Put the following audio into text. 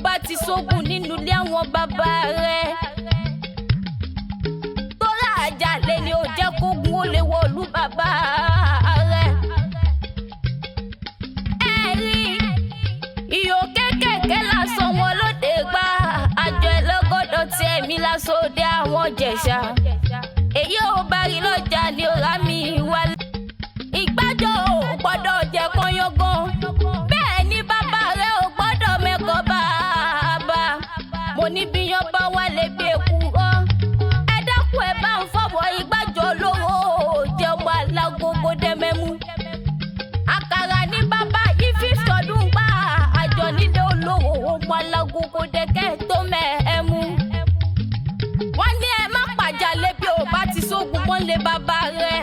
bá ti sógun nínú ilé àwọn bàbá rẹ̀. Tóra àjàlẹ̀ ni ò jẹ́ kógun ó lè wọ̀lú bàbá rẹ̀. Ẹ rí ìyó kéékèèké lásán wọn lóde gbá àjọ ẹlọ́gọ́dọ̀ tí ẹ̀mí lásán òde àwọn Jẹ̀ṣà. Èyí ò bá rí lọ́jà ni ó rà mí wálé. Ìgbájọ ò gbọ́dọ̀ jẹ́ kányángán. Bẹ́ẹ̀ ni bàbá rẹ̀ ò gbọ́dọ̀ mẹ́kọ̀ọ́ bàbá. Mo ní bí yan bá wálé bí eku rán. Ẹ dákun, ẹ bá ń fọwọ́ ìgbájọ lówó jẹ́ ọmọ alágogo dẹ́mẹ́mú. Àkàrà ní bàbá yìí fi sọdún gbà àjọ nílé olówó ọmọ alágogo dẹ́kẹ́ tó mẹ́ ẹ mú. Wọ́n ní ẹ má pàjálẹ̀ bí ò bá ti sógun mọ́lé bàbá rẹ̀.